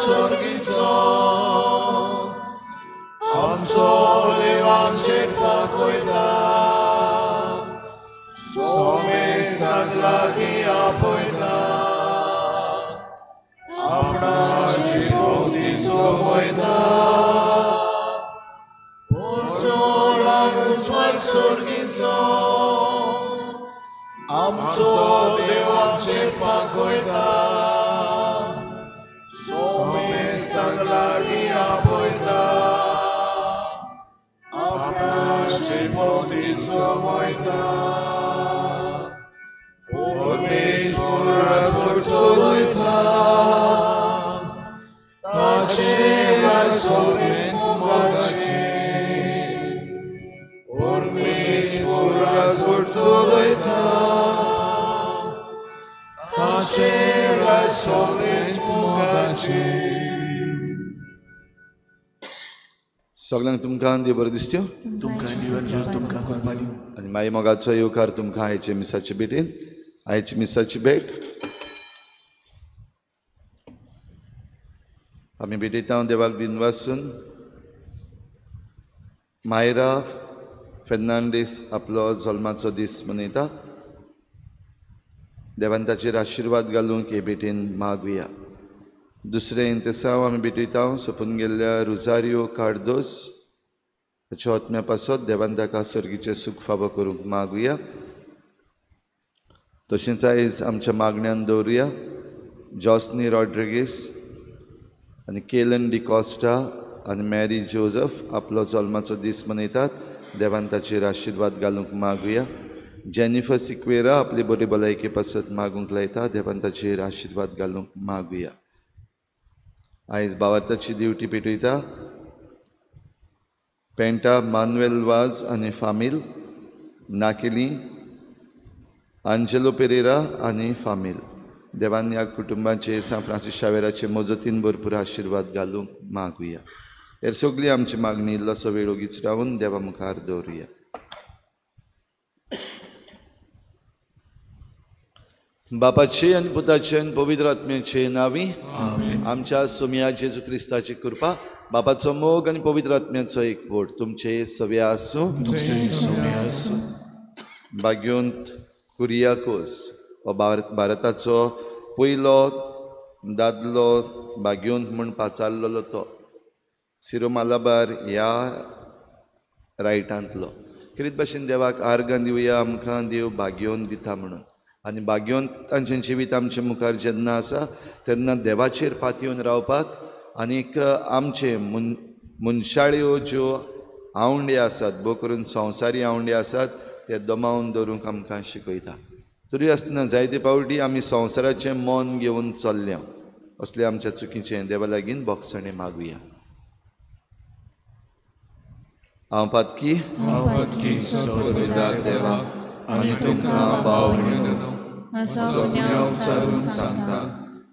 सोर्गीचो आमचो देव आमचेर फांकयता सोमेस्तांक लागीं आपयता आपणाची भोवती सोमयता सोर्गीचो आमचो देव आमचेर फांकयता सोमेस्तांक लागीं आपयता आपणाची भोवती सोमयता परमेश्वर चलयता ताचे सोमेस्त मोगाचे परमेश्वर चलयता ताचे सोमेस्त मोगाचे. सगळ्यांक तुमकां देव बरें दिसत्यो तुमकां कृपा दिवं आनी माई मोगाचो येवकार तुमकां आयचे मिसाचे भेटीन. आयची मिसाची भेट आमी भेटयता देवाक दिनवासून. मायरा फेर्नांडीस आपलो जल्माचो दीस मनयता. देवान ताचेर आशिर्वाद घालूंक हे भेटीन मागुया. दुसरें इंतेसांव आमी भेटयता सोंपून गेल्ल्या रुजारियो कार्दोस हाच्या आत्म्या पासत देवान ताका सर्गीचें सूख फावो करूंक मागुया. तशेंच आयज आमच्या मागण्यान दवरुया जॉस्नी रॉड्रिगीस आनी केलन डिकॉस्टा आनी मॅरी जोजफ आपलो जल्माचो दीस मनयतात. देवान ताचेर आशिर्वाद घालूंक मागुया. जेनिफर सिक्वेरा आपली बरी भलायके पासत मागूंक लायता. देवान ताचेर आशिर्वाद घालूंक मागुया. आयज बावार्थाची दिवटी पेटयता पेंटा मानुएल वाज आनी फामील नाकेली आंजेलो पेरेरा आनी फामील. देवान ह्या कुटुंबाचे सांत फ्रांसीस शावेराचे मजतीन भरपूर आशिर्वाद घालूंक मागुया. हेर सगळी आमची मागणी इल्लोसो वेळ ओगीच रावन देवा मुखार दवरुया. बापाचे आनी पुताचे आनी पवित्र आत्म्याचे नांवी आमच्या सोमया जेजू क्रिस्ताची कृपा, बापाचो मोग आनी पवित्र आत्म्याचो एकवट तुमचे सव्या आसूं. भाग्योंत कुरियाकोस हो भारताचो पयलो दादलो भाग्योंत म्हूण पाचारलेलो तो सिरो मालाबार ह्या रायटांतलो. खेरीत भाशेन देवाक आर्गां दिवया आमकां देव भाग्योन दिता म्हणून. आनी भाग्योन तांचें जिवीत आमचे मुखार जेन्ना आसा तेन्ना देवाचेर पातयेवन रावपाक आनीक आमचे मनशाळ्यो ज्यो आवंडे आसात भोव करून संवसारी आवंडे आसात ते दमावन दवरूंक आमकां शिकयता. तरी आसतना जायते फावटी आमी संवसाराचें मन घेवन चल्ल्या असले आमच्या चुकीचें देवा लागीं बोगसणें मागुया. हांव पातकी सर्वेदार देवा आनी तुमकां भाव भयणींनो म्हजो गुन्यांव विचारून सांगता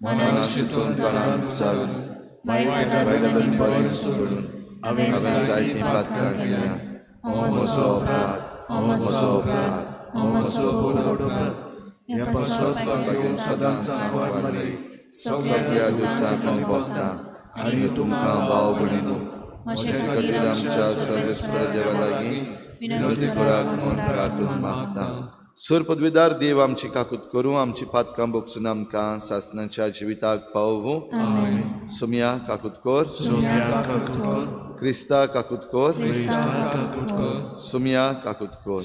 मनान चिंतून तोंडान विचारून वायट गजालीं बरें सोडून हांवें जायतीं पातकां केल्यां. हो म्हजो अपराध, हो म्हजो अपराध, हो म्हजो व्हड अपराध. ह्या पासत सदांच सांवार मारी सगळ्या दुःखांत आनी भोगतां आनी तुमकां भाव भयणींनो म्हजे खातीर आमच्या सर्वेस्पर देवा लागीं विनंती करात म्हूण प्रार्थना मागता. सर पदवीदार देव आमची काकूत करूं, आमची पातकां बोगसून आमकां सासणाच्या जिविताक पावोवं. सुमिया काकूत कर, क्रिस्ता काकूत कर, सुमिया काकूत कर.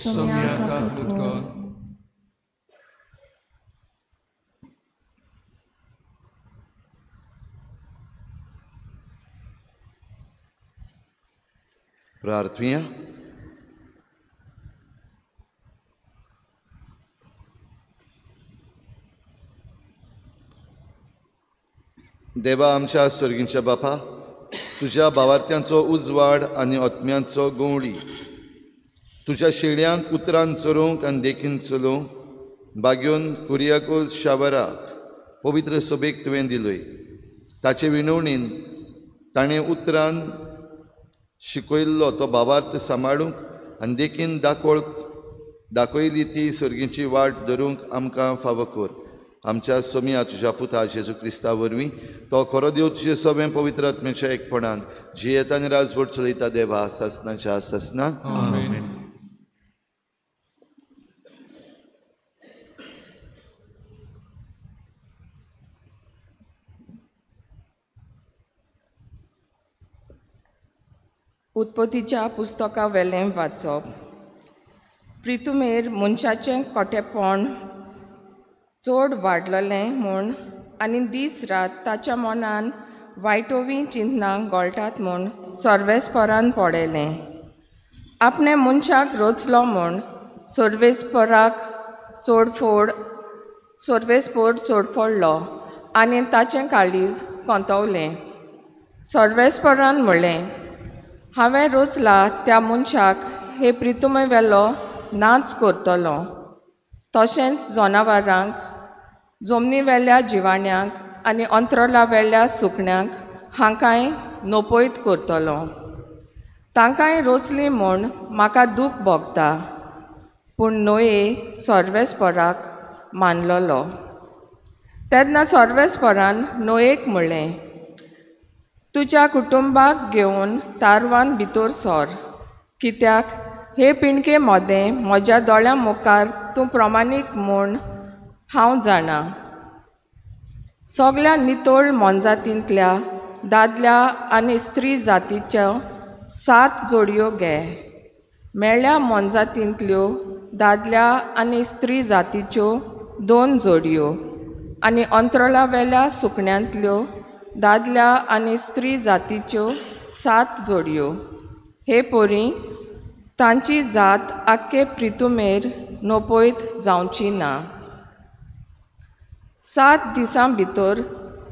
प्रार्थुया. देवा आमच्या सर्गीच्या बापा, तुज्या भावार्थ्यांचो उजवाड आनी आत्म्यांचो गवळी तुज्या शेळयांक उतरान चरोवंक आनी देखीन चलोवंक बाग्योन कुरियाकोज शावराक पवित्र सभेक तुवें दिलोय. ताचे विनवणीन ताणें उतरान शिकयल्लो तो भावार्थ सांबाळूंक आनी देखीन दाखयली ती सर्गीची वाट धरूंक आमकां फावो कर. आमच्या सोम्या तुज्या पुता जेजू क्रिस्ता वरवीं तो खरो देव तुजे सगळें पवित्र आत्म्याच्या एकपणान जियेता आनी राजवट चलयता देवा सासनाच्या सासना. आमेन. उत्पत्तीच्या पुस्तका वेलें वाचप. प्रितुमेर मनशाचें कोटेपण चड वाडलेलें म्हूण आनी दीस रात ताच्या मनान वायटोवी चिंतनां गोळटात म्हूण सर्वेस्परान पळयलें. आपणें मनशाक रचलो म्हूण सर्वेस्पराक सर्वेस्पोर चोडफोडलो आनी ताचें काळीज कोंतवलें. सर्वेस्परान म्हणलें, हांवें रचला त्या मनशाक हे प्रितुमे वेलो नाच करतलो, तशेंच जनावरांक, जमनी वेल्या जिवाण्यांक आनी अंतरला वेल्या सुकण्यांक हांकांय नपयत करतलो. तांकांय रचली म्हूण म्हाका दूख भोगता. पूण नोये सर्वेस्पराक मानलोलो. तेन्ना सर्वेस्परान नोयेक म्हणलें, तुज्या कुटुंबाक घेवन तारवान भितर सर, कित्याक हे पिणके मोदें म्हज्या दोळ्यां मुखार तूं प्रमाणीक म्हूण हांव जाणा. सगल्या नितळ मोनजातींतल्या दादल्या आनी स्त्री जातीच्यो 7 जोडयो घे. मेळ्ळ्या मोनजातींतल्यो दादल्या आनी स्त्री जातीच्यो 2 जोडयो आनी अंतरला वेल्या सुकण्यांतल्यो दादल्या आनी स्त्री जातीच्यो 7 जोडयो. हे पोरी तांची जात आख्खे प्रितुमेर नपयत जावची ना. 7 दिसां भितर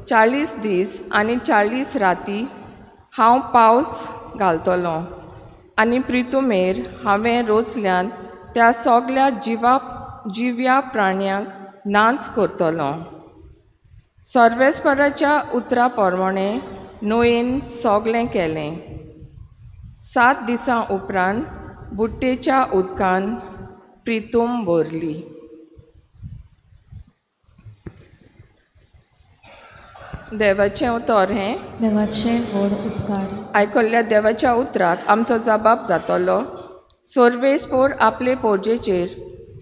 40 दीस आनी 40 राती हांव पावस घालतलो आनी प्रितुमेर हांवें रोचल्यान त्या सगल्या जिव्या प्राण्यांक नाच करतलो. सर्वेस्पराच्या उतरा प्रमाणें नोयेन सगलें केलें. 7 दिसां उपरांत बुट्टेच्या उदकान प्रितूम भरली. देवाचें उतर हें देवाचें व्हड उपकार. आयकल्ल्या देवाच्या उतराक आमचो जबाब जातलो. सर्वेस्पोर आपले पोरजेचेर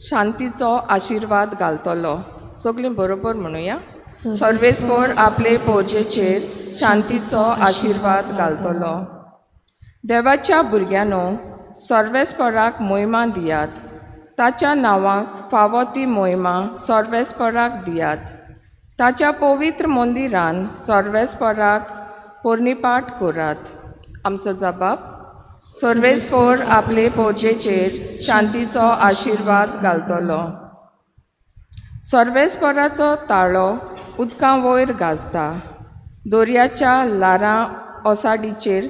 शांतीचो आशिर्वाद घालतलो. सगळीं बरोबर म्हणुया. सर्वेस्पोर आपले पोरजेचेर शांतीचो आशिर्वाद घालतलो. देवाच्या भुरग्यांनो, सर्वेस्पराक मोहिमा दियात. ताच्या नांवाक फावो ती मोहिमा सर्वेस्पराक दियात. ताच्या पवित्र मंदिरान सर्वेस्पराक पोरणीपाठ करात. आमचो जबाब, सर्वेस्पोर आपले पोरजेचेर शांतीचो आशिर्वाद घालतलो. सर्वेस्पराचो ताळो उदकां वयर गाजता. दर्याच्या ल्हारां ओसाडीचेर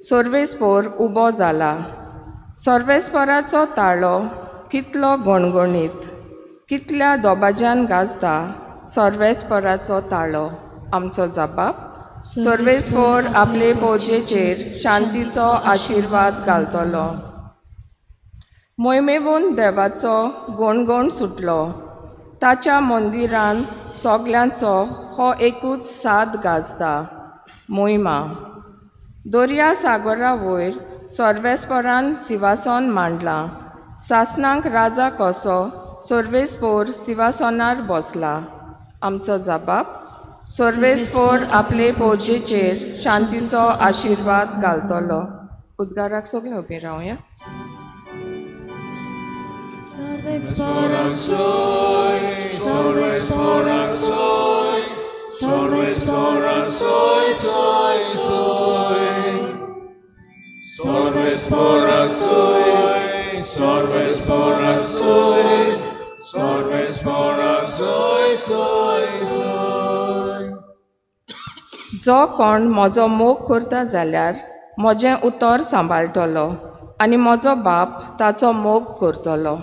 सर्वेस्पोर उबो जाला. सर्वेस्पराचो ताळो कितलो गणगणीत, कितल्या दोबाज्यान गाजता सर्वेस्पराचो ताळो. आमचो जबाब, सर्वेस्पोर आपले पोरजेचेर शांतीचो आशिर्वाद घालतलो. मोहिमेवून देवाचो गणगण सुटलो. ताच्या मंदिरान सगल्यांचो हो एकूच साद गाजता, मोहिमा. दर्या सागरा वयर सर्वेस्परान सिंवासन मांडलां. सासनाक राजा कसो सर्वेस्पोर सिंवासनार बसला. आमचो जबाब, सर्वेस्पोर आपले पोरजेचेर शांतीचो आशिर्वाद घालतलो. उद्गाराक सगळें उबीं रावया. जो कोण म्हजो मोग करता जाल्यार म्हजें उतर सांबाळटलो आनी म्हजो बाप ताचो मोग करतलो.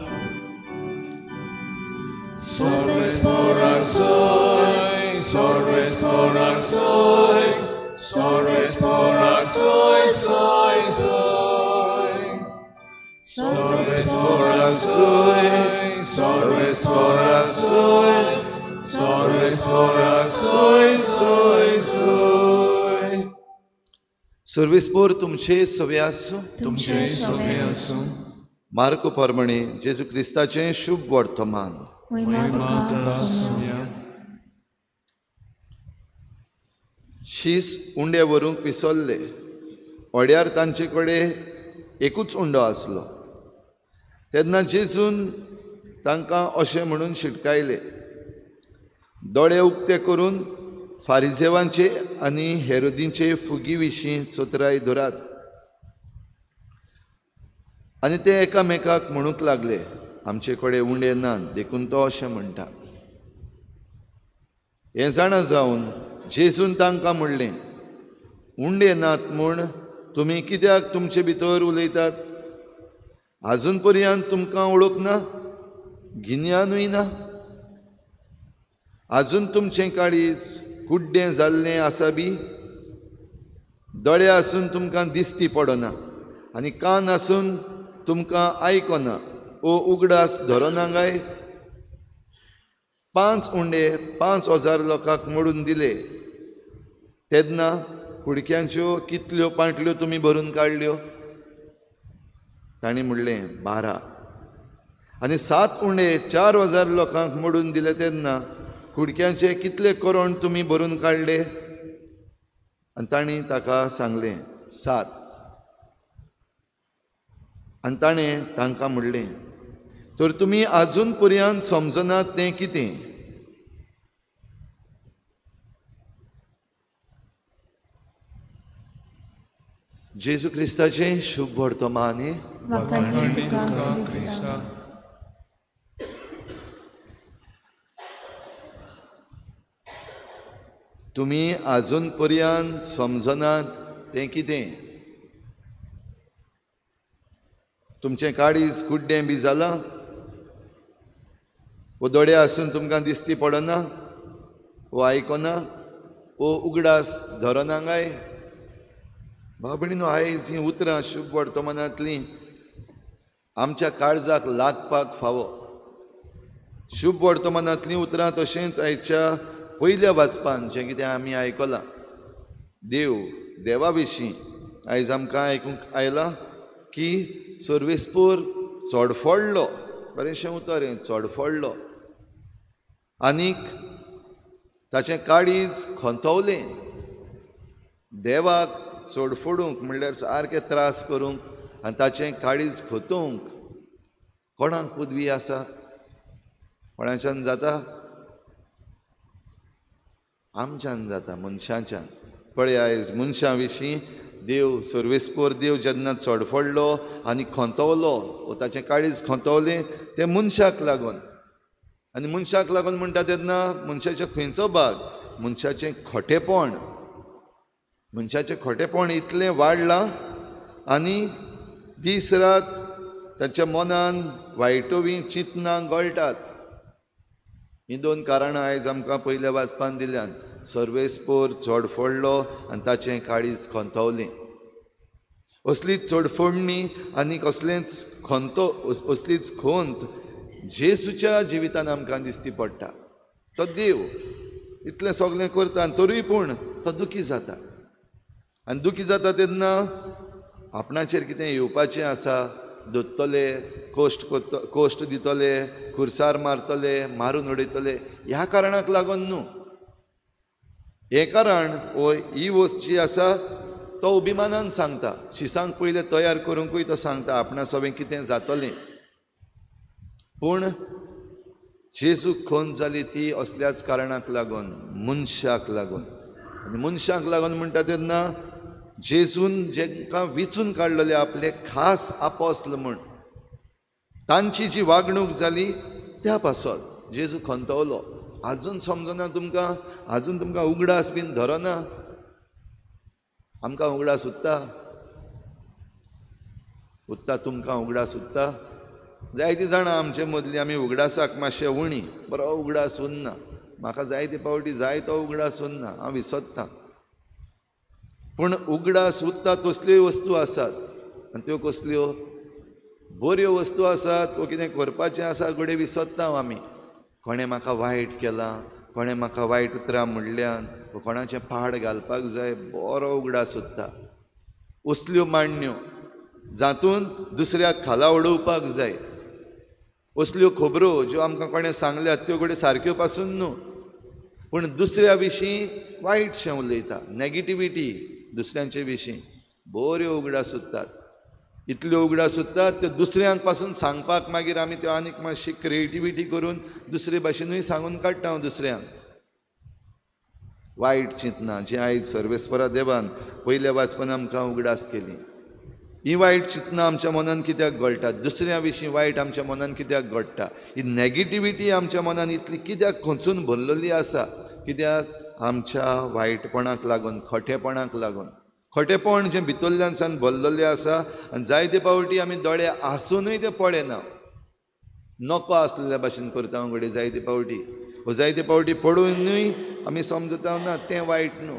सर्वेस्पोराक सोय सोय सोय. सर्वेस्पोर तुमचे सवे आसूं. तुमचे सवे आसूं. मार्को परमणे जेजू क्रिस्ताचें शुभ वर्तमान. शीस उंडे व्हरूंक पिसल्ले. होड्यार तांचे कडेन एकूच उंडो आसलो. तेन्ना जेजून तांकां अशें म्हणून शिटकायले, दोळे उक्ते करून फारिजेवांचे आनी हेरोदींचे फुगी विशीं चतुराय धरात. आनी ते एकामेकाक म्हणूंक लागले, आमचे कडेन उंडे ना देखून तो अशें म्हणटा. हें जाणा जावन जेजून तांकां म्हणलें, उंडे नात म्हूण तुमी कित्याक तुमचे भितर उलयतात? आजून पर्यंत तुमकां वळख ना, गिन्यानूय ना? आजून तुमचें काळीज कुड्डें जाल्लें आसा बी? दोळे आसून तुमकां दिसती पडना आनी कान आसून तुमकां आयकना ओ उगडास धरना काय? 5 उंडे 5000 लोकांक मोडून दिले तेन्ना कुडक्यांच्यो कितल्यो पांटल्यो तुमी भरून काडल्यो? तांणी म्हणलें 12. आनी 7 उंडे 4000 लोकांक मोडून दिले तेन्ना कुडक्यांचे कितले करोण तुमी भरून काडले? आनी तांणी ताका सांगलें 7. आनी ताणें तांकां म्हणलें, तर तुमी आजून पर्यंत समजनात तें कितें? जेजू क्रिस्ताचें शुभ वर्तमान. तुमी आजून पर्यंत समजनात तें कितें? तुमचें काळीज कुड्डें बी जालां? वो दोळे आसून तुमकां दिसती पडना, वो आयकना, वो उगडास धरना काय? भाव भयणीनो, आयज हीं उतरां शुभ वर्तमानांतलीं आमच्या काळजाक लागपाक फावो. शुभ वर्तमानांतलीं उतरां तशेंच आयच्या पयल्या वाचपान जें कितें आमी आयकलां देव देवा विशीं आयज आमकां आयकूंक आयलां की सर्वेस्पोर चडफडलो, बरेंशें उतर हें, चडफडलो आनीक ताचें काळीज खंतवलें. देवाक चडफडूंक म्हणल्यार सारके त्रास करूंक आनी ताचें काळीज खतोवंक कोणाक पदवी आसा? कोणाच्यान जाता? आमच्यान जाता, मनशाच्यान. पळय आयज मनशां विशीं देव सर्वेस्पोर देव जेन्ना चडफडलो आनी खंतवलो वो ताचें काळीज खंतवलें तें मनशाक लागून. आनी मनशाक लागून म्हणटा तेन्ना मनशाचो खंयचो भाग? मनशाचें खोटेपण. मनशाचें खोटेपण इतलें वाडलां आनी दीस रात ताच्या मनान वायटोवी चिंतनां गळटात. हीं दोन कारणां आयज आमकां पयल्या वाचपान दिल्यान. सर्वेस्पोर चडफडलो आनी ताचें काळीज खंतवलें. असलीच चडफोडणी आनी कसलेंच खंतो असलीच खंत जेजूच्या जिवितान आमकां दिसती पडटा. तो देव इतलें सगळें करता आनी तरूय पूण तो दुखी जाता. आनी दुखी जाता तेन्ना आपणाचेर कितें येवपाचें आसा, दोत्तले, कोश्ट दितले, खुरसार मारतले, मारून उडयतले, ह्या कारणाक लागून न्हू. हें कारण वो ही वस्त जी आसा तो अभिमानान सांगता. शिसांक पयलें तयार करूंकूय तो सांगता आपणा सगळें कितें जातलें. पूण जेजूक खंत जाली ती असल्याच कारणाक लागून, मनशाक लागून. आनी मनशाक लागून म्हणटा तेन्ना जेजून जेका विचून काडलेले आपले खास आपोस्ल म्हूण तांची जी वागणूक जाली त्या पासत जेजू खंतवलो. आजून समजना तुमकां, आजून तुमकां उगडास बीन धरना? आमकां उगडास उत्ता? उत्ता तुमकां उगडास उत्ता? जायतीं जाणां आमचे मदलीं आमी उगडासाक मातशें उणी, बरो उगडास उरना. म्हाका जायते पावटी जाय तो उगडास उरना, हांव विसरतां. पूण उगडास उत्ता तसल्योय वस्तू आसात. आनी त्यो कसल्यो बऱ्यो वस्तू आसात वो कितें करपाचें आसा घडये विसरता आमी. कोणें म्हाका वायट केलां, कोणें म्हाका वायट उतरां म्हणल्यान वो कोणाचें पाड घालपाक जाय बरो उगडास उरता. असल्यो मांडण्यो जातून दुसऱ्याक खाला उडोवपाक जाय, असल्यो खबरो ज्यो आमकां कोणें सांगल्यात त्यो घडये सारक्यो पासून न्हू, पूण दुसऱ्या विशीं वायटशें उलयता, नॅगेटिविटी दुसऱ्यांचे विशीं बऱ्यो उगडास उरतात. इतल्यो उगडास उरतात त्यो दुसऱ्यांक पासून सांगपाक मागीर आमी त्यो आनीक मातशी क्रिएटिविटी करून दुसरे भाशेनूय सांगून काडटा हांव दुसऱ्यांक. वायट चिंतना जी आयज सर्वेस्परा देवान पयल्या वाचपान आमकां उगडास केली, ही वायट चिंतना आमच्या मनान कित्याक घडटा, दुसऱ्या विशीं वायट आमच्या मनान कित्याक घडटा, ही नॅगेटिविटी आमच्या मनान इतली कित्याक खोंचून भरलेली आसा, कित्याक आमच्या वायटपणाक लागून, खोटेपणाक लागून. खोटेपण जें भितरल्यान सान भरलेलें आसा आनी जायते पावटी आमी दोळे आसुनूय तें पळयना, नको आसलेल्या भाशेन करता घडये जायते पावटी, वो जायते पावटी पडुनूय आमी समजता ना तें वायट न्हू.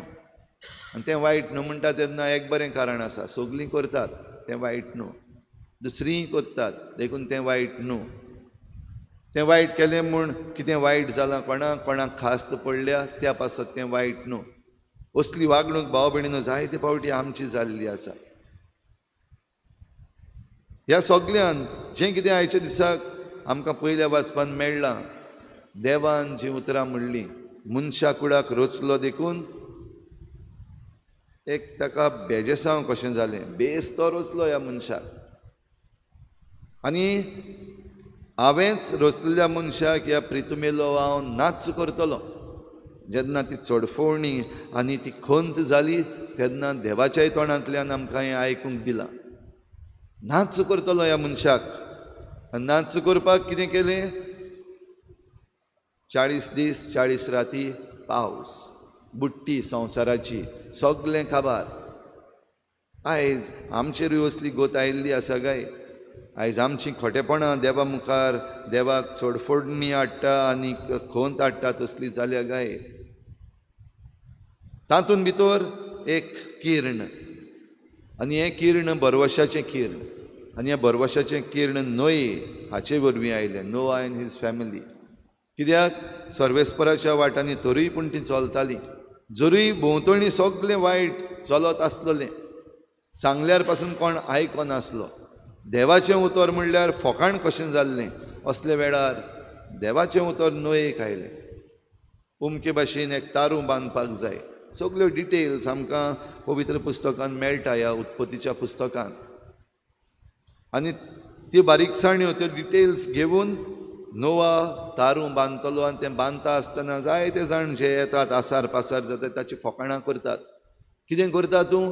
आनी तें वायट न्हू म्हणटा तेन्ना एक बरें कारण आसा, सगलीं करतात तें वायट न्हू, दुसरींय करतात देखून तें वायट न्हू. तें वायट केलें म्हूण कितें वायट जालां कोणाक, कोणाक खास्त पडल्या त्या पासत तें वायट न्हू. असली वागणूक भाव भयणीनो जायते पावटी आमची जाल्ली आसा. ह्या सगल्यान जें कितें आयच्या दिसाक आमकां पयल्या वाचपान मेळ्ळां, देवान जीं उतरां म्हणलीं मनशा कुडाक रचलो देखून एक ताका बेजेसांव कशें जालें, बेस तो रचलो ह्या मनशाक, आनी हांवेंच रचलेल्या मनशाक ह्या प्रितुमेलो हांव नाच करतलो. जेन्ना ती चडफोवणी आनी ती खंत जाली तेन्ना देवाच्याय तोंडांतल्यान आमकां हें आयकूंक दिलां, नाच करतलो ह्या मनशाक. आनी नाच करपाक कितें केलें, 40 दीस 40 राती पावस, बुट्टी संवसाराची, सगलें काबार. आयज आमचेरूय असली गोत आयिल्ली आसा काय? आयज आमची खोटेपणां देवा मुखार देवाक चडफोडणी हाडटा आनी खंत हाडटा तसली जाल्या काय? तातूंत भितर एक किर्ण, आनी हें किर्ण भरवशाचें किर्ण, आनी हें भरवशाचें किर्ण न्हय हाचे वरवीं आयलें, नोआ एंड his family. कित्याक सर्वेस्पराच्या वाटांनी तरूय पूण ती चलताली, जरूय भोंवतणी सगलें वायट चलत आसलेलें, सांगल्यार पासून कोण आयकनासलो. देवाचें उतर म्हणल्यार फोकाण कशें जाल्लें, असल्या वेळार देवाचें उतर न्हंयेक आयलें. उमके भाशेन एक तारूं बांदपाक जाय, सगल्यो डिटेल्स आमकां पवित्र पुस्तकान मेळटा, ह्या उत्पत्तीच्या पुस्तकान. आनी त्यो बारीकसाण्यो त्यो डिटेल्स घेवन नोवा तारूं बांदतलो, आनी तें बांदता आसतना जायते जाण जे येतात आसार पासार जातात ताची फोकाणां करतात. कितें करता तूं?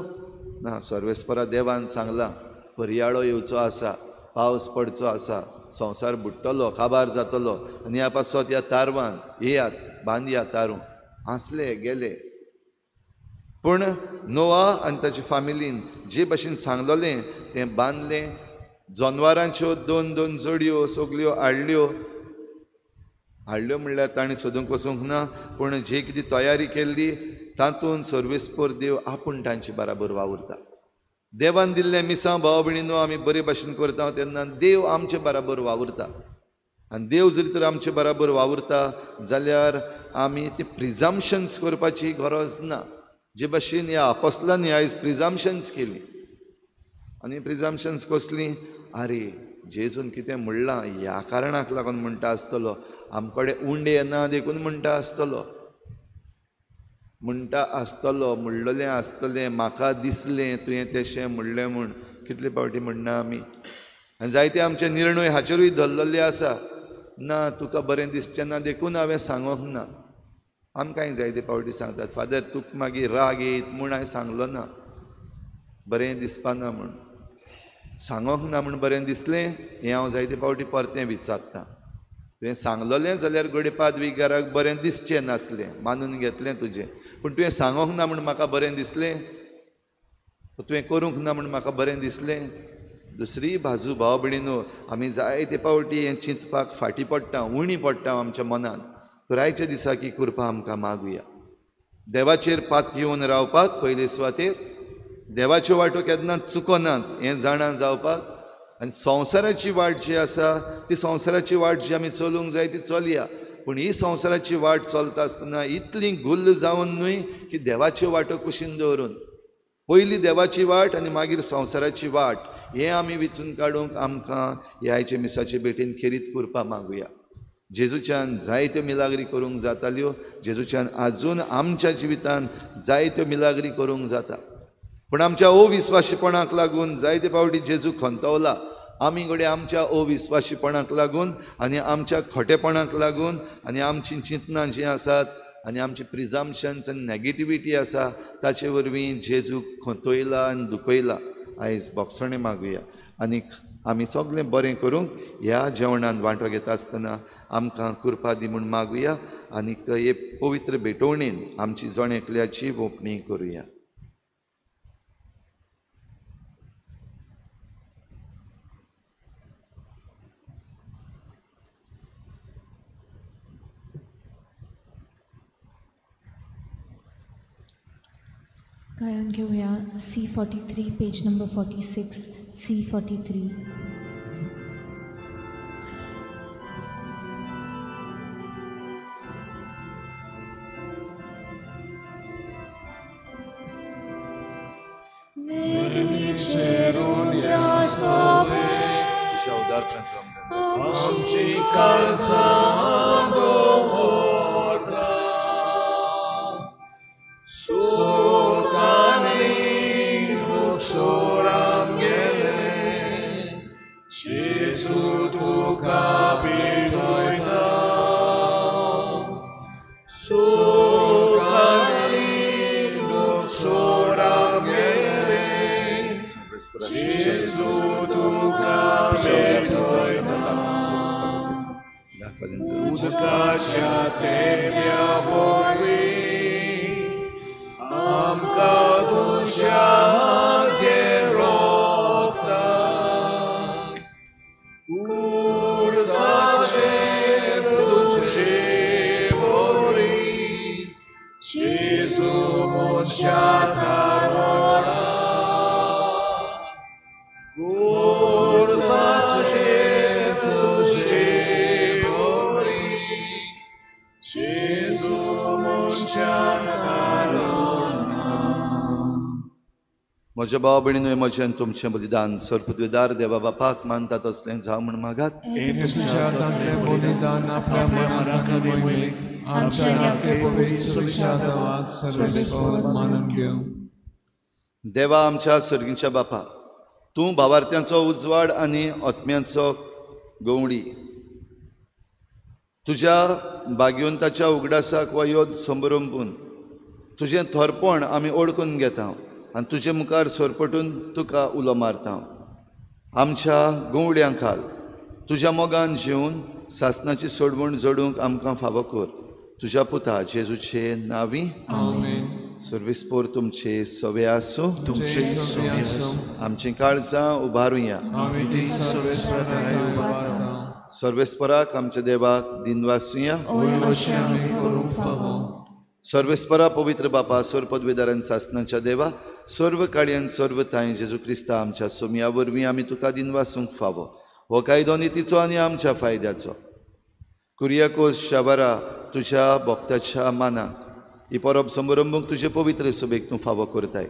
ना, सर्वेस्परा देवान सांगलां पर्याळो येवचो आसा, पावस पडचो आसा, संवसार बुडटलो, काबार जातलो, आनी ह्या पासत ह्या तारवान येयात बांदया तारूं. हांसले गेले. पूण नोआ आनी ताचे फामिलीन जे भाशेन सांगलोलें तें बांदलें. जनवारांच्यो 2 2 जोडयो सगल्यो हाडल्यो, हाडल्यो म्हणल्यार ताणें सोदूंक वचूंक ना, पूण जे कितें तयारी केल्ली तातूंत सर्वेस्पर देव आपूण तांचे बराबर वावुरता. देवान दिल्लें मिसांव भाव भयणीनो आमी बरे भाशेन करता तेन्ना देव आमचे बराबर वावुरता, आनी देव जरी तर आमचे बराबर वावुरता जाल्यार आमी ती प्रिजम्पशन्स करपाची गरज ना. जे भाशेन ह्या आपोस्लांनी आयज प्रिजम्पशन्स केली, आनी प्रिजम्पशन्स कसलीं? आरे जेजून कितें म्हणलां ह्या कारणाक लागून म्हणटा आसतलो, आमकडे उंडे येना देखून म्हणटा आसतलो, म्हणटा आसतलो, म्हणलेलें आसतलें, म्हाका दिसलें तुवें तशें म्हणलें म्हूण. कितले फावटी म्हणना आमी? आनी जायते आमचे निर्णय हाचेरूय धरलेले आसा, ना तुका बरें दिसचें ना देखून हांवें सांगूंक ना. आमकांय जायते फावटी सांगतात, फादर तुका मागीर राग येयत म्हूण हांवें सांगलो ना, बरें दिसपाना म्हूण, सांगूंक ना म्हूण बरें दिसलें हें हांव जायते फावटी परतें विचारतां. तुवें सांगलोलें जाल्यार घडये पादविगाराक बरें दिसचें नासलें, मानून घेतलें तुजें, पूण तुवें सांगूंक ना म्हूण म्हाका बरें दिसलें, तुवें करूंक ना म्हूण म्हाका बरें दिसलें. दुसरी बाजू भाव भयणीनो आमी जायते फावटी हें चिंतपाक फाटीं पडटा, उणी पडटा आमच्या मनान. तर आयच्या दिसा की कृपा आमकां मागुया, देवाचेर पातयेवन रावपाक पयले सुवातेर, देवाच्यो वाटो केन्ना चुकनात हें जाणा जावपाक, आनी संवसाराची वाट जी आसा ती संवसाराची वाट जी आमी चलूंक जाय ती चलया, पूण ही संवसाराची वाट चलता आसतना इतली गुल्ल जावन न्हय की देवाच्यो वाटो कुशीन दवरून पयली देवाची वाट आनी मागीर संवसाराची वाट हें आमी विचून काडूंक आमकां ह्या आयचे मिसाचे भेटीन खेरीत कृपा मागुया. जेजूच्यान जायत्यो मिलाग्री करूंक जाताल्यो, जेजूच्यान आजून आमच्या जिवितान जायत्यो मिलाग्री करूंक जाता, पूण आमच्या अविस्वाशीपणाक लागून जायते फावटी जेजू खंतवला. आमी घडये आमच्या अविस्वाशीपणाक लागून आनी आमच्या खोटेपणाक लागून आनी आमचीं चिंतनां जीं आसात आनी आमची प्रिजम्पशन्स आनी नॅगेटिविटी आसा ताचे वरवीं जेजूक खंतयला आनी दुखयला. आयज बोगसणें मागुया आनी आमी सगळें बरें करूंक ह्या जेवणान वांटो घेता आसतना आमकां कृपा दी म्हूण मागुया आनी हे पवित्र भेटवणेन आमची जण एकल्याची वोपणी करुया. गायन घेऊया C43 page number 46 C43. आमची काळजां दवरता सुख आनी दुख्ख आमगेलें जेजू तुका भेटयता सुख आनी दुख्ख आमगेलें जेजू तुका भेटयता. उदकाच्या तेंप्या वरवीं आमकां तुज्या रोखता उरसाचेर तुजे वरवीं जेजू मनशा तारयता उरसाचेर तुजे वरवीं जेजू मनशा तारयता. म्हज्या भाव भयणीनो, म्हजें आनी तुमचें बलिदान सर्वपदवीदार देवा बापाक मानता तसलें जावं म्हूण मागात. तुज्या हातांतलें बलिदान आपल्या मनाक आनी मोहिमेक आमच्या नाते पवित्र सुविचार देवाक सर्वेस्पर मानून घेवं. देवा आमच्या सर्गीच्या बापा, तूं भावार्थ्यांचो उजवाड आनी आत्म्यांचो गवडी, तुज्या भाग्यवंताच्या उगडासाक वा योद संभरंपून तुजें थोरपण आमी ओळखून घेता आनी तुजे मुखार सरपटून तुका उलो मारता. आमच्या गवड्यां खाल तुज्या मोगान जेवन सासनाची सोडवण जोडूंक आमकां फावो कर. तुज्या पुता जेजूचे नांवी आमेन. सर्वेस्पोर तुमचे सवे आसूं. तुमचे सवे आसूं. आमचीं काळजां उबारुया. सर्वेस्पराक आमच्या देवाक दिनवासुया. सर्वेस्परा पवित्र बापा, सर्व पदवीदारान सासनाच्या देवा, सर्व काळयान सर्व थांय जेजू क्रिस्ता आमच्या सोमया वरवीं आमी तुका दिनवासूंक फावो. हो कायदो नितीचो आनी आमच्या फायद्याचो. कुरियाकोस शाबारा तुज्या भक्ताच्या मानाक ही परब संभरंभूंक तुजे पवित्र सभेक तूं फावो करताय.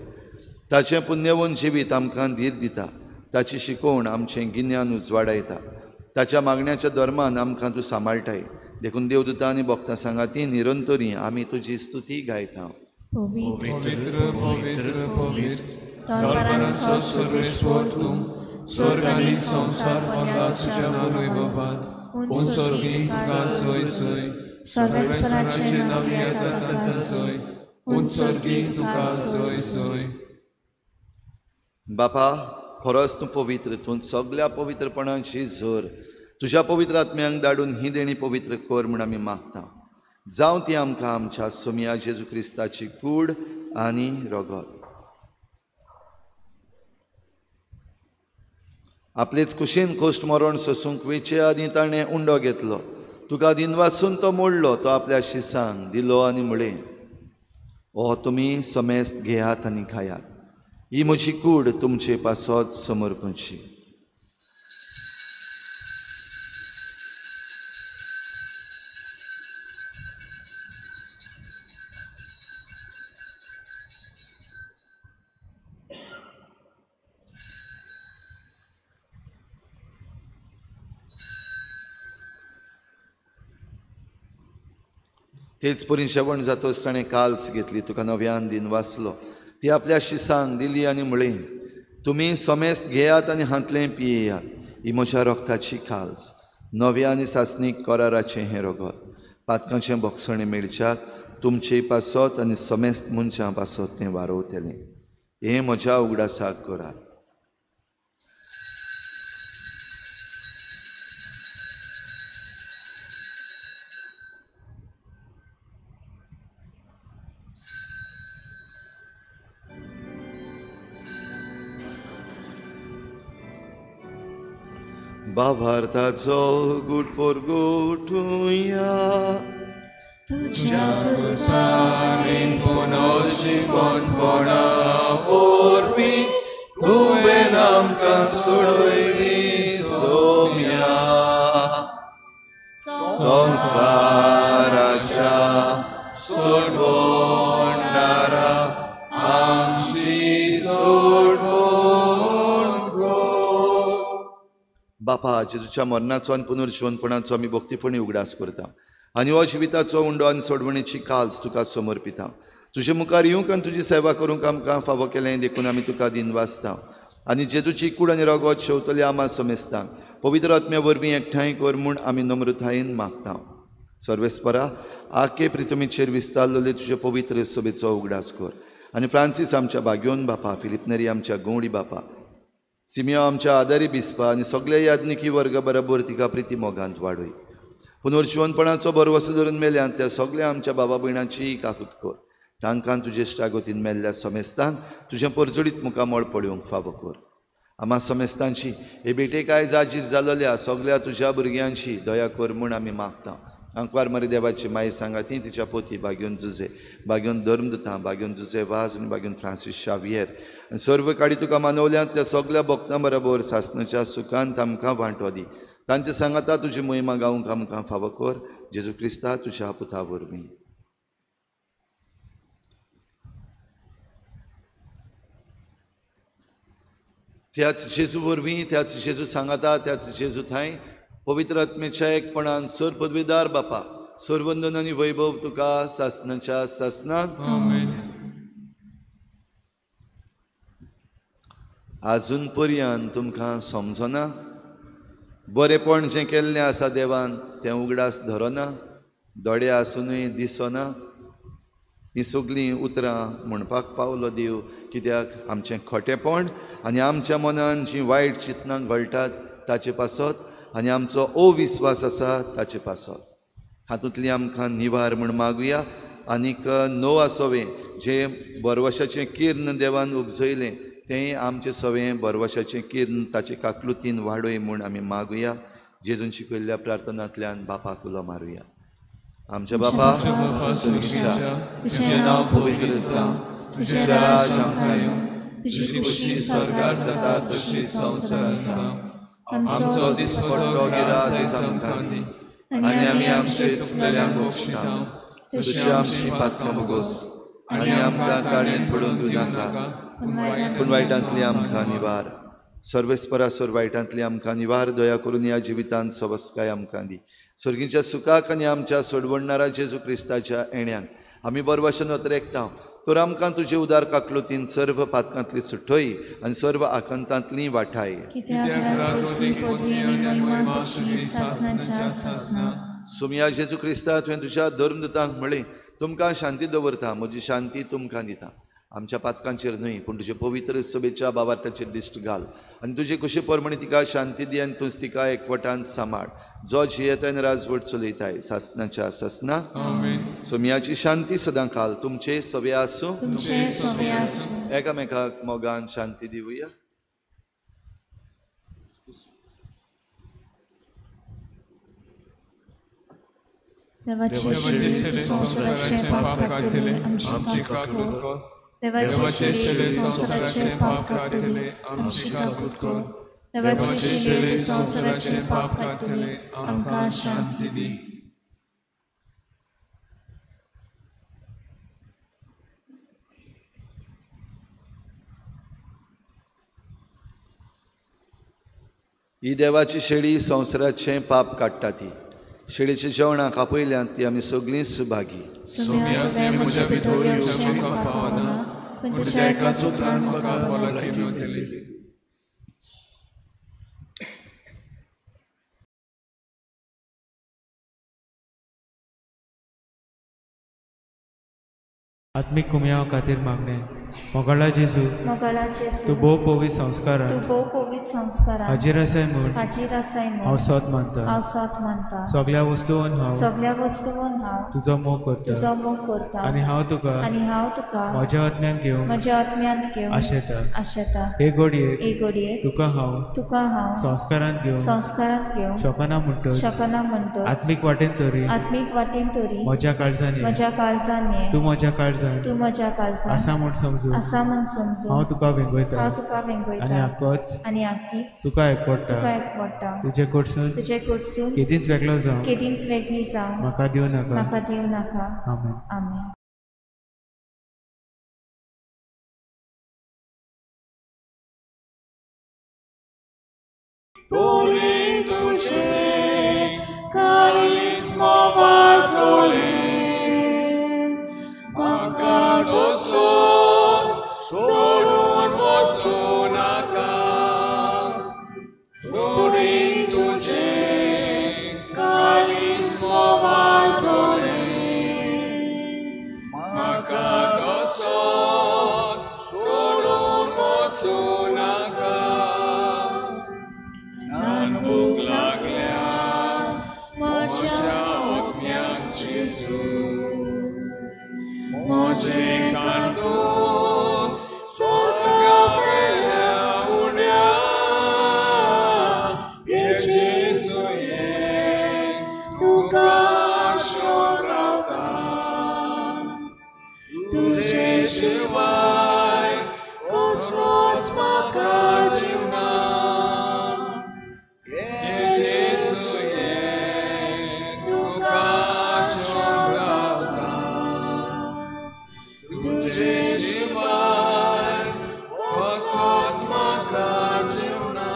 ताचें पुण्यवंत जिवीत आमकां धीर दिता. ताची शिकवण आमचें गिन्यान उजवाडायता. ताच्या मागण्याच्या धर्मान आमकां तूं सांबाळटाय. देखून देवदूता आनी भक्तां सांगाती निरंतरी आमी तुजी स्तुती गायता. पवित्र पवित्र पवित्र दरबारांचो सर्वेश्वर तूं, स्वर्ग आनी संवसार भरला तुज्या वैभवान. उंचर्गी तुका सोय सोय, सर्वेश्वराचे नांव येता ताका सोय, उंचर्गी तुका सोय सोय. बापा, खरोच तूं पवित्र, तूं सगल्या पवित्रपणाची झर. तुज्या पवित्र आत्म्यांक धाडून ही देणी पवित्र कर म्हूण आमी मागता. जावं ती आमकां आमच्या सोमया जेजू क्रिस्ताची कूड आनी रगत. आपलेच कुशीन कोश्ट मरण सोसूंक वेचे आदीं ताणें उंडो घेतलो. तुका दिनवासून तो मोडलो. तो आपल्या शिसांक दिलो आनी म्हळें, ओ तुमी समेस्त घेयात आनी खायात. ही म्हजी कूड तुमचे पासत समर्पणची. तेच परी जेवण जातच ताणें काल्स घेतली, तुका नव्यान दिन वाचलो, ती आपल्या शिसांक दिली आनी म्हळें, तुमी समेस्त घेयात आनी हांतलें पियेयात, ही म्हज्या रोगताची काल्स, नव्या आनी सासणीक कराराचें हें रगत, पातकांचें बोगसणें मेळच्याक तुमचे पासत आनी समेस्त मनशां पासत तें वारोवतलें. हें म्हज्या उगडासाक करात. बाबार्थाचो गुट पोरगोटुया तुज्या सारीन पुनर्जीवनपणा वरवीं तुवें आमकां सोडयली सोम्या संवसाराच्या सोडवणारा आमची सोडवण कर. बापा, जेजूच्या मरणाचो आनी पुनर्जीवनपणाचो आमी भक्तीपणी उगडास करता आनी हो जिविताचो उंडो आनी सोडवणेची काल्स तुका समर्पिता. तुजे मुखार येवंक आनी तुजी सेवा करूंक आमकां फावो केलें देखून आमी तुका दिनवासता आनी जेजूची कूड आनी रगत शेवतले आमा समेस्तांक पवित्र आत्म्या वरवीं एकठांय कर म्हूण आमी नम्रतायेन मागता. सर्वेस्परा, आखे प्रितुमीचेर विस्तारलेले तुजे पवित्र सभेचो उगडास कर आनी फ्रांसीस आमच्या भाग्योन बापा, फिलिप नेरी आमच्या गवडी बापा, सिमियो आमच्या आदारी बिस्पा आनी सगल्या याज्ञिकी वर्गा बरोबर तिका प्रिती मोगांत वाडय. पुनर्जीवनपणाचो भरवसो धरून मेल्यान त्या सगल्या आमच्या बाबा भयणांची काकूत कर. तांकां तुजे इश्टागतीन मेल्ल्या समेस्तांक तुजें परजळीत मुखामळ पळोवंक फावो कर. आमा समेस्तांची हे भेटेक आयज आजीर जाल्ल्या सगल्या तुज्या भुरग्यांची दया कर म्हूण आमी मागता. आंकवार मरे देवाची माई सांगाती तिच्या पोती बाग्योन जुजे, बाग्योन धर्मदुतां, बाग्योन जुजे वाज आनी बाग्योन फ्रांसीस शावियर आनी सर्व काडी तुका मानवल्यात त्या सगल्या भक्तां बरोबर सासणाच्या सुखान आमकां वांटो दी. तांचे सांगाता तुजी महिमा गावंक आमकां फावो कर. जेजू क्रिस्ता तुज्या पुता वरवीं. त्याच जेजू वरवीं, त्याच जेजू सांगाता, त्याच जेजू थांय पवित्र आत्म्याच्या एकपणान सर पदवीदार बापा, सर्वंदन आनी वैभव तुका सासणाच्या सासणाक. आजून पर्यंत तुमकां समजना बरेपण जें केल्लें आसा देवान तें उगडास धरना, दोळे आसुनूय दिसना. हीं सगळीं उतरां म्हणपाक पावलो देव कित्याक आमचें खोटेपण आनी आमच्या मनान जीं वायट चिंतनां घोळटात ताचे पासत आनी आमचो अविस्वास आसा ताचे पासत हातूंतली आमकां निवार म्हूण मागुया. आनीक नोआ सवें जें बरवशाचें किर्ण देवान उपजयलें तें आमचें सवें बरवशाचें किर्ण ताचे काकलुतीन वाडय म्हूण आमी मागुया. जेजून शिकयल्ल्या प्रार्थनांतल्यान बापाक उलो मारुया. आमच्या बापा तुजें नांव पवित्र जावं, तुजें राज आमकां येवं, तुजी खुशी स्वर्गार जाता तशी संवसारांत जावं. आमचो दिसपट्टो गिरास आयज आमकां दी आनी आमी आमचे चुकलेल्यांक बक्षिता तशी आमची पातकां भोगोस आनी आमकां काडणेंत पडूंक दिवनाका, पूण वायटांतली आमकां निवार. सर्वेस्परा सर वायटांतली आमकां निवार दया करून ह्या जिवितांत सवस्काय आमकां दी. सर्गीच्या सुखाक आनी आमच्या सोडवणणारा जेजू क्रिस्ताच्या येण्याक आमी बरवाशन अत्रेकता तर आमकां तुजे उदार काकलुतीन सर्व पातकांतली सुटय आनी सर्व आकांतांतली वाठाय. सुमया जेजू क्रिस्ता, तुवें तुज्या धर्मदुतांक म्हळें, तुमकां शांती दवरता, म्हजी शांती तुमकां दिता. आमच्या पातकांचेर न्हय पूण तुजे पवित्र सभेच्या बाबार्थाचेर दिश्ट घाल आनी तुजे कुशी प्रमाणे तिका शांती दी आनी तूंच तिका एकवटान सांबाळ, जो जियेताय आनी राजवट चलयताय सासणाच्या सासना. सोमयाची शांती सदां काल तुमचे सवे आसूं. एकामेकाक मोगान शांती दिवया. देवाचे शेले संवसाराचें पाप काडटले आमची काकूत कर. देवाचे शेले संवसाराचें पाप काडटले आमकां शांती दी. ही देवाची शेळी संवसाराचें पाप काडटा ती. शेळीच्या जेवणाक आपयल्यात ती आमी सगळीं सुभागी. सोम्या तुवें म्हज्या भितर येवचें म्हाका फावना, पूण तुज्या एकाच उतरान म्हाका भलायकी मेळटली. आत्मीक कुमयाव खातीर मागणें. मोगाळा जेजू, तूं भोव पवित्र संस्कारांत हाजीर आसाय म्हूण हांव सत मानता. सगळ्या वस्तूंत हांव तुजो मोग करता आनी हांव तुका म्हज्या आत्म्यांत घेवंक आशेता. हे घडयेक तुका हांव संस्कारांत घेवंक शकना म्हणटच आत्मीक वाटेन तरी म्हज्या काळजान ये, तूं म्हज्या काळजान आसा म्हूण समजून हांव तुका वेंगयता आनी आकीच तुका एकवटा. तुजे कडसून केदींच वेगळो जावं म्हाका दिवं नाका. आमेन. आमेन. सोडून वचूं नाका, तरी तुजें काळीज म्होंवाळटलें, म्हाका तसोच सोडून वचूं नाका. ल्हान भूक लागल्या म्हज्या आत्म्याक जेजू, म्हजें कांटूच स्वर्गावेल्या उण्या, हे जेजू ये तुका आशोन रावता, तुजे शिवाय कसलोच म्हाका जीव ना, हे जेजू ये तुका आशोन रावता, तुजे शिवाय कसलोच म्हाका जीव ना.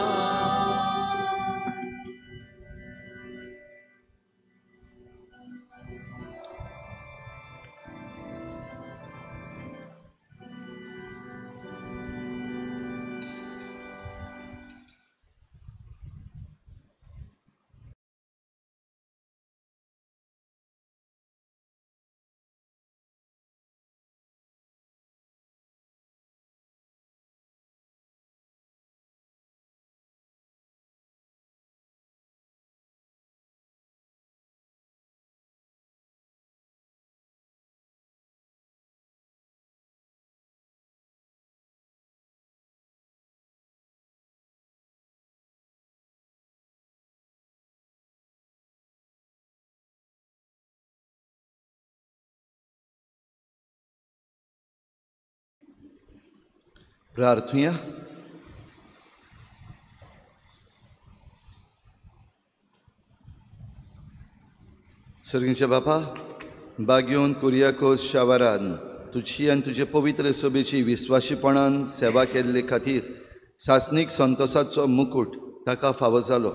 प्रार्थुया. सर्गींच्या बापा, बाग्योन कुरियाकोस शावरान तुजी आनी तुजे पवित्र सभेची विस्वाशीपणान सेवा केल्ले खातीर सासणीक संतोसाचो मुकूट ताका फावो जालो.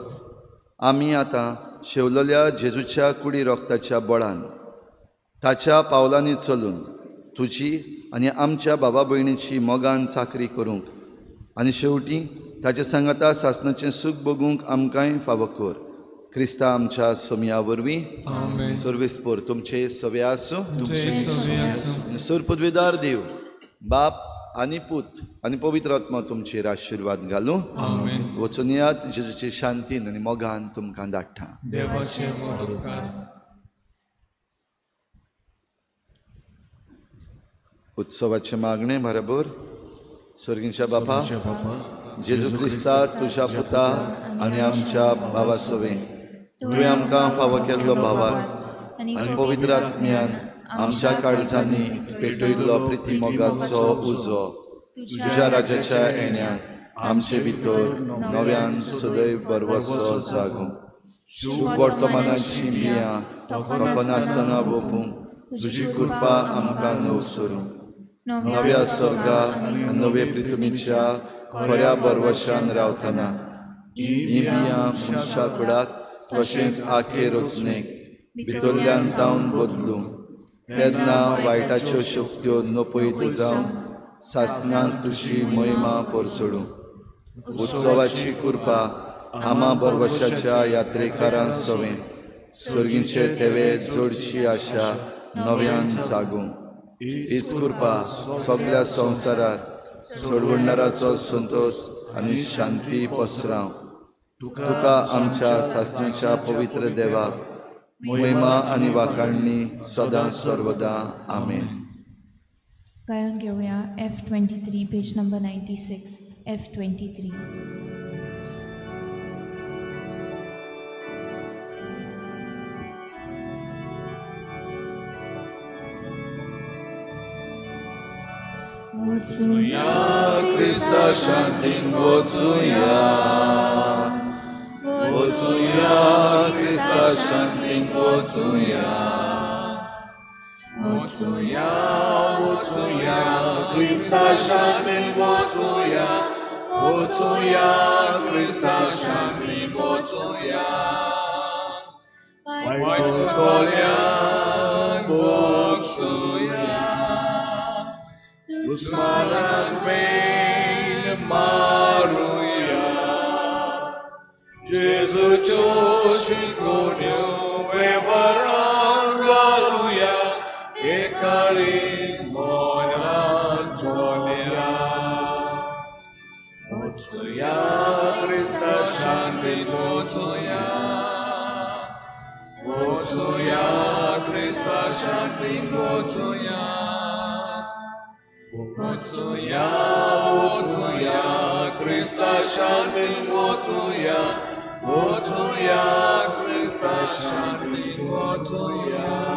आमी आतां शेवलेल्या जेजूच्या कुडी रोगताच्या बळान ताच्या पावलांनी चलून तुजी आनी आमच्या बाबा भयणीची मोगान चाकरी करूंक आनी शेवटी ताचे सांगाता सासणाचें सूख भोगूंक आमकांय फावो कर. क्रिस्ता आमच्या सोमया वरवीं. सर्वेस्पोर तुमचे सवे आसूं. सुर पदवीदार देव बाप आनी पूत आनी पवित्र आत्मा तुमचेर आशिर्वाद घालूं. वचून यात जेजूचे शांतीन आनी मोगान तुमकां धाडटा. उत्सवाचे मागणे बरोबर. सर्गींच्या बापा, जेजू क्रिस्ता तुज्या पुता आनी आमच्या बाबा सवें तुवें आमकां फावो केल्लो भावार आनी पवित्र आत्म्यान आमच्या काळजांनी पेटयल्लो प्रिती मोगाचो उजो तुज्या राज्याच्या येण्याक आमचे भितर नव्यान सदैव बरवसो जागूं. शुभ वर्तमानाची बियां नासतना वोपूंक तुजी कृपा आमकां नवसरूं. नव्या स्वर्गा आनी नवे पृथ्वीच्या खऱ्या बरवशान रावतना ही बियां मनशा कुडाक तशेंच आखे रचणेक भितरल्यान तावन बदलूं तेन्ना वायटाच्यो शक्त्यो नपयत जावन सासणाक तुजी महिमा परचडूं. उत्सवाची कृपा आमा बरवशाच्या यात्रेकारां सवें सर्गीचे तेवे जोडची आशा नव्यान जागूं. हीच कृपा सगळ्या संवसारार सोडवणाराचो संतोष आनी शांती पसराव. तुका आमच्या सासण्याच्या पवित्र देवाक महिमा आनी वाखाणणी सदां सर्वदा. आमेन. गायन घेवया F23 page number 96 F23. वचुया क्रिस्ता शांतीन वचुया, वचुया क्रिस्ता शांतीन वचुया, वचुया वचुया क्रिस्ता शांतीन वचुया, वचुया क्रिस्ता शांतीन वचुया. वायट तोल्यान वचुया, दुस्मानाक पेन मारुया, जेजूच्यो शिकोवण्यो वेव्हारान घालुया, एकाळीच मनान चलया. वचुया क्रिस्ता शांतीन वचुया, वचुया क्रिस्ता शांतीन वचुया, वचुया वचुया क्रिस्ता शांतीन वचुया, वचुया क्रिस्ता शांतीन वचुया.